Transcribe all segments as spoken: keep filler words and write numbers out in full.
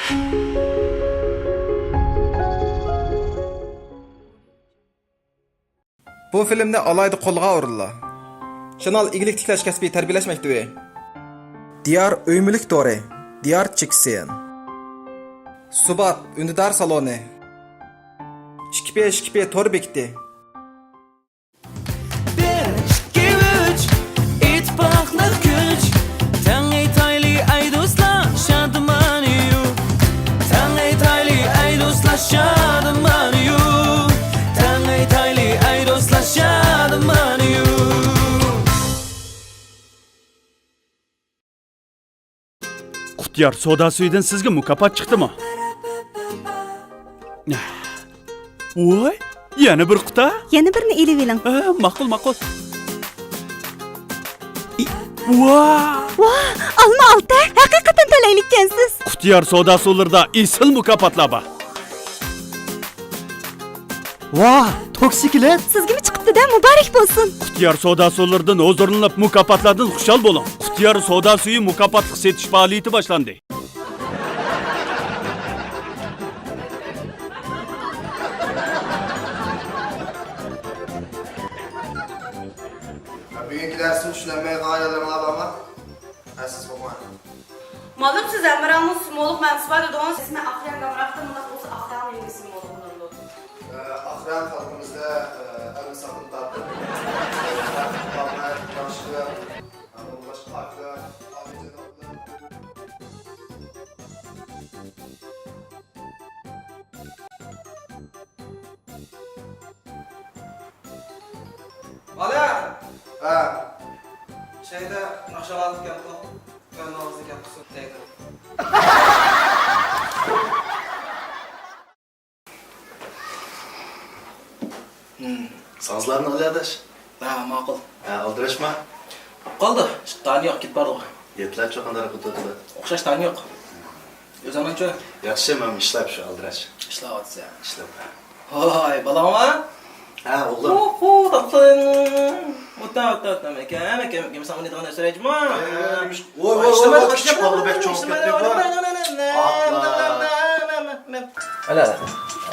بۇ فىلىمنى ئالاھىدە قوللىغان ئورۇنلار: شانال ئىگىلىك تىكلەش كەسپىي تەربىيەلەش مەكتىۋى، دىيار ئۆي مۈلۈك تورى، دىيار چېكسىيەن، سۇبات ئۈندىدار سالونى، ئىككى پى ئىككى پى تور بېكىتى. بىر، ئىككى، ئۈچ، ئىتتىپاقلىق كۈچ. تەڭ ئېيتايلى ئەي دوستلار، شادىمان يۇ. تەڭ ئېيتايلى ئەي دوستلار، شادىمان يۇ. تەڭ ئېيتايلى ئەي دوستلار، شادىمان يۇ. قۇتيار سودا سۈيىدىن سىزگە مۇكاپات چىقتىمۇ؟ ۋاي، يەنە بىر قۇتا؟ يەنە بىرنى ئېلىۋېلىڭ. ھە، ماقۇل، ماقۇل. ۋا! ۋا، ئالما ئالتە، ھەقىقەتەن تەلەيلىككەنسىز. قۇتيار سودا سۇلىرىدا ئېسىل مۇكاپاتلار بار. ۋاھ، توكسىكلېت! سىزگىمۇ چىقىپتۇ-دە، مۇبارەك بولسۇن! قۇتيار سودا سۇلىرىدىن ھۇزۇرلىنىپ، مۇكاپاتلاردىن خۇشال بولۇڭ! قۇتيار سودا سۈيى مۇكاپاتلىق سېتىش پائالىيىتى باشلاندى! بۈگۈنكى دەرسنى چۈشىنەلمەيدىغان ئاياللىرىڭلار بارمۇ؟ ھە، سىز بولماڭ. مۇئەللىم، سىز ھەممىرەڭنىڭ سىمۋوللۇق مەنىسى بار دېدىڭىز. مەن ئاق رەڭ ئامراقتىن، مۇنداق بولسا ئاق رەڭ نېمىسى سىمۋوللۇق بولىدۇ؟ ئە، ئاق رەڭ خەلقىمىزدە، ئە، ئەلمىساقتىن تارتىپ، ئە، تەرتىپ، ئامەت، ياخشىلىق، ئە، باشقا پاكلىق، ئاق رەڭ. بالام! ھە. شەيدە ناخشا ئاڭلىتىپ كەپتۇ. كۆڭلىڭىزنى گەپ قىلسۇن دەيدۇ. ساڭزىلارنى ئالە ئاداش. ھە، ماقۇل. ھە، ئالدىراشما. قالدى. تانى يوق، كېتىپ باردىغۇ. يەتلەرچۇ قانداق قىلىپ ئۆتىدۇ؟ ئوخشاش تانى يوق. ئۆزۈڭنىڭچۇ؟ ياخشى، مەن ئىشلەپ شۇ ئالدىراش. ئىشلەۋاتىسەن. ئىشلەپ. ھاي، بالاڭما؟ ھە، ئوغلۇم. ئوھو، تاتلىق. ئۆتە، ئۆتە، ئۆتە، مەكەم، مەكەم، مەكەم، ساڭا نېمىدىغان نەرسە ئەيتىمەن؟ ۋوي، ۋوي، ۋوي، كىچىك بالىدەك چوڭ كەتتىڭ. ئاپلا. ئەلە.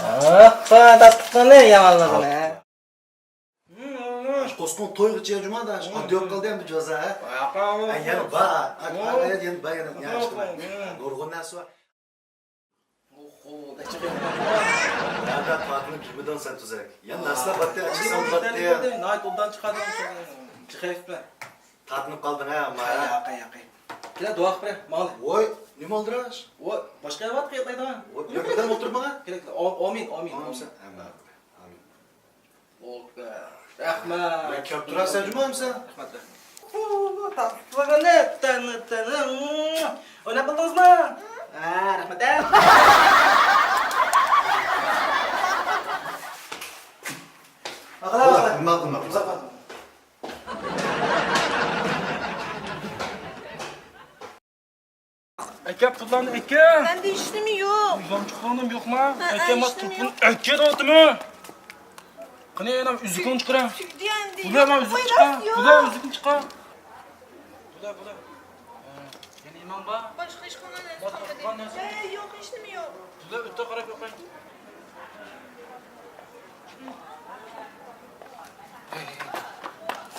ئاپا، تاتلىقنى ياڭاللىغىنى. قوسقۇڭ تويغىچە جۇمادا، ئادىيوق قالدى ئەمدى جازا، ھە؟ ئە، يەنە بار، ئە، يەنە بار، يەنە، يەنە، يەنە نۇرغۇن نەرسە بار. ئوھو، نەچچە قېتىم. نەدە تارتىنىپ يېمىدىڭ سەن تۈزەك؟ يەنە نەرسىلەر باتتى، ئاچچىق سالدى باتتى. ناھايىتى ئوبدان چىقاردىڭ، چىقىرىپسىز. تارتىنىپ قالدىڭ، ھە، مايا. ياقەي، ياقەي. كېلە، دۇئا قىلىپ بېرە، ماڭلى. ۋوي، نېمە ئالدىراش؟ ۋوي، باشقا يەر بار، قېيىقلايدىغان. ۋوي، ياق بىردەم ئولتۇرۇپ ماڭا. كېلە، كېلە، ئو-، ئومىن، ئومىن، ئومىن. ئامىن. ئوكەي. رەھمەت. مەن كەپ تۇرا، سەن جۇمۇ ئەمسە؟ رەھمەت، رەھمەت. ئۇ، تاتلىقىنى، تەنى، تەنى. ئويناپ بولدىڭىزمۇ؟ ھە، رەھمەت، ھە. ئاقىلار، ئاقىلار. ماقۇل، ماقۇل. ئۇزاق قالدىم. ئەكە، پۇللارنى ئەكە. مەندە ھېچنېمە يوق. ئۆزۈڭ چىققانم يوقما؟ ھە، ئەكە، ھە، ما ھېچنېمە يوق. ئەكە دەۋاتىمەن. قېنى، ئانا ئۈزۈكۈڭنى چىقىرە. تۈگدى ئەمدى. بۇلار، ما ئۈزۈكنى چىقار. بۇلار، ئۈزۈكنى چىقار. بۇلار، بۇلار. يەنە نېمەڭ بار؟ باشقا ھېچقانداق نەرسە قالمىدى. ھە، يوق، ھېچنېمە يوق. بۇلار ئۆتتە قاراپ بېقىڭ.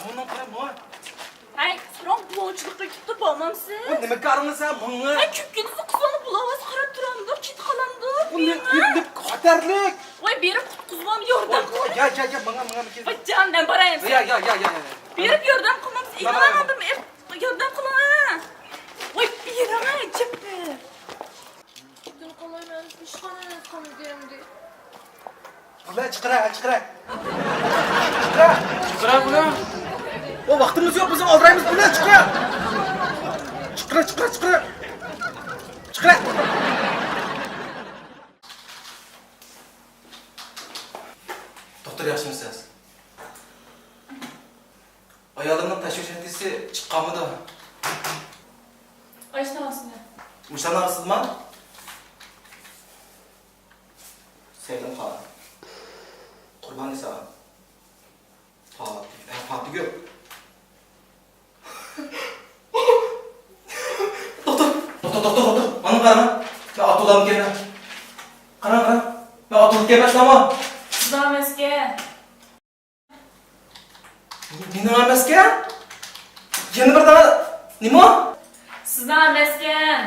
مۇنىڭ قارا، ماڭا. ھەي، ساراڭ بۇلاڭچىلىققا كېتىپ بارمامسىز؟ بۇ نېمە كارىڭىز ھە، ماڭا؟ ھەي، كۆپكىنىسى قىزلارنى بۇلاۋاس قاراپ تۇرامدۇ، كېتىپ قالامدۇ؟ بۇ نېمە، نېمە خەتەرلىك؟ ۋاي، بېرىپ قۇتقۇزمام، ياردەم قىل. يا، يا، يا، ماڭا، ماڭا، ماڭا. ۋاي، جان، مەن باراي ئەمسە. يا، يا، يا، يا، يا. بېرىپ ياردەم قىلمامسىز؟ ماڭا، ماڭا. ئىنىڭلار ئالدىم، ياردەم قىلىڭ ھە. ۋاي، بېرىڭ ھە، جىپپى. بۇلار چىقىرە، چىقىرە. چىقىرە. چىقىرە بۇنى. ئۇ ۋاقتىمىز يوق، بىزنىڭ ئالدىرايمىز، بۇلار چىقىرە. چىقىرە، چىقىرە، چىقىرە. چىقىرە. دوختۇر، ياخشىمۇسىز؟ ئايالىمنىڭ تەكشۈرۈش نەتىجىسى چىققانمىدۇ؟ قايسىنىڭ ئاستىدا؟ مۇشۇلارنىڭ ئاستىدىما؟ سەيدىم خان. قۇربان ئىسا. پاتى، ھە، پاتىگۈل. توختا، توختا، توختا، توختا. مانا قارا. مەن ئاتۇلامكەن. قاراڭ، قاراڭ. مەن ئاتۇلىدىكەن ئەمەسمۇ؟ سىزنىڭ ئەمەسكەن. مېنىڭ ئەمەسكەن؟ يەنە بىر دانە نېمە؟ سىزنىڭ ئەمەسكەن.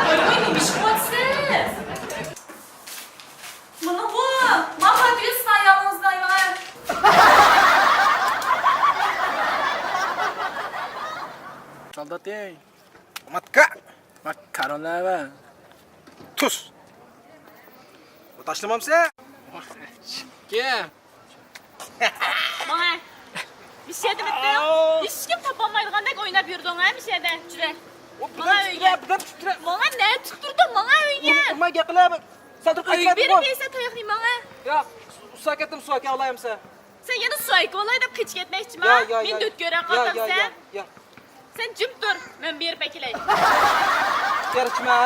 ۋاي، ۋاي، نېمە ئىش قىلىۋاتىسىز؟ مانا بۇ، ماڭا تۈگۈلسىڭە يالىڭىزنى ئايلىڭە. سالداتى. ماتكا. ماكارونلار. تۇز. تاشلىمامسەن؟ كە. ماڭا. مىشەدە بىتتىڭ. ئاۋ. ھېچكىم تاپالمايدىغاندەك ئويناپ يۈردۈڭ ھە مىشەدە. جۈرە. ماڭا ئۆيگە. ماڭا نە تۇتتۇردۇڭ، ماڭا ئۆيگە. ئۆيگە بېرىپ يەيسەن تاياقنى ماڭا. ياق، سۇ ئەكەتتىم، سۇ ئەكەۋالايمسەن؟ سەن يەنە سۇ ئەكىۋالاي دەپ قېچىپ كەتمەكچىما؟ يا، يا، مېنى يا. دۆت كۆرەڭ قاتامسەن؟ يا، يا، يا. سەن جىم تۇر، مەن بېرىپ ئەكېلەي. يارىچىما.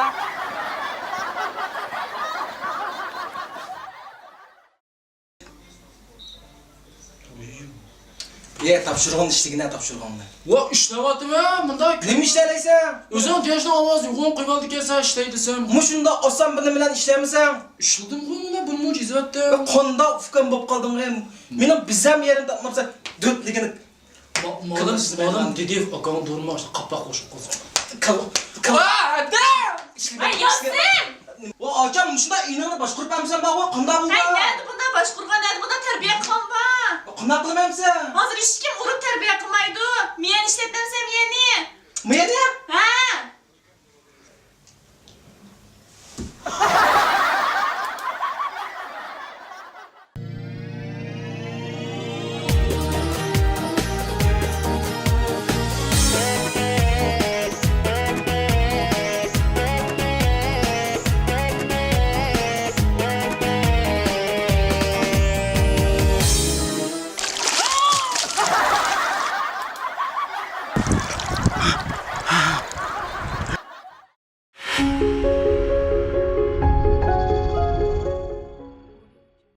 يە، تاپشۇرغان ئىشلىگىنە تاپشۇرغاننى. ۋا، ئىشلەۋاتىمەن، مۇنداق. نېمە ئىشلەيسەن؟ ئۆزۈڭ تېخىچنىڭ ئاۋازى يوغان قويۇۋالىدىكەنسەن، ئىشلەي دېسەم. مۇشۇنداق ئاسان بىلىم بىلەن ئىشلەيمىسەن؟ ئىشلىدىمغۇ مانا، بۇنىمۇ يېزىۋەتتىم. قانداق ئۇكام بولۇپ قالدىڭ، ھەم؟ مېنىڭ بىزەم يېرىم تاپماپسەن، دۆتلىگىنى. ما-، مالىم، مالىم دېدى، ئاكاڭ دورىما، ئاشۇ قاپاق قوشۇپ قويسۇن. كال-، كال-، ۋا، ئەدە! ۋاي، ياسىن! ۋا، ئاچام، مۇشۇنداق ئېنىڭنى باشقۇرۇپ بەرمىسەم بارغۇ، قانداق بولىدۇ؟ ھەي، نەدە بۇنداق باشقۇرغان، نەدە بۇنداق تەربىيە قىلغان بار؟ قانداق قىلىمەمسەن؟ ھازىر ھېچكىم ئۇرۇپ تەربىيە قىلمايدۇ. مېنى ئىشلەتمەمسەن، مېنى؟ مېنى؟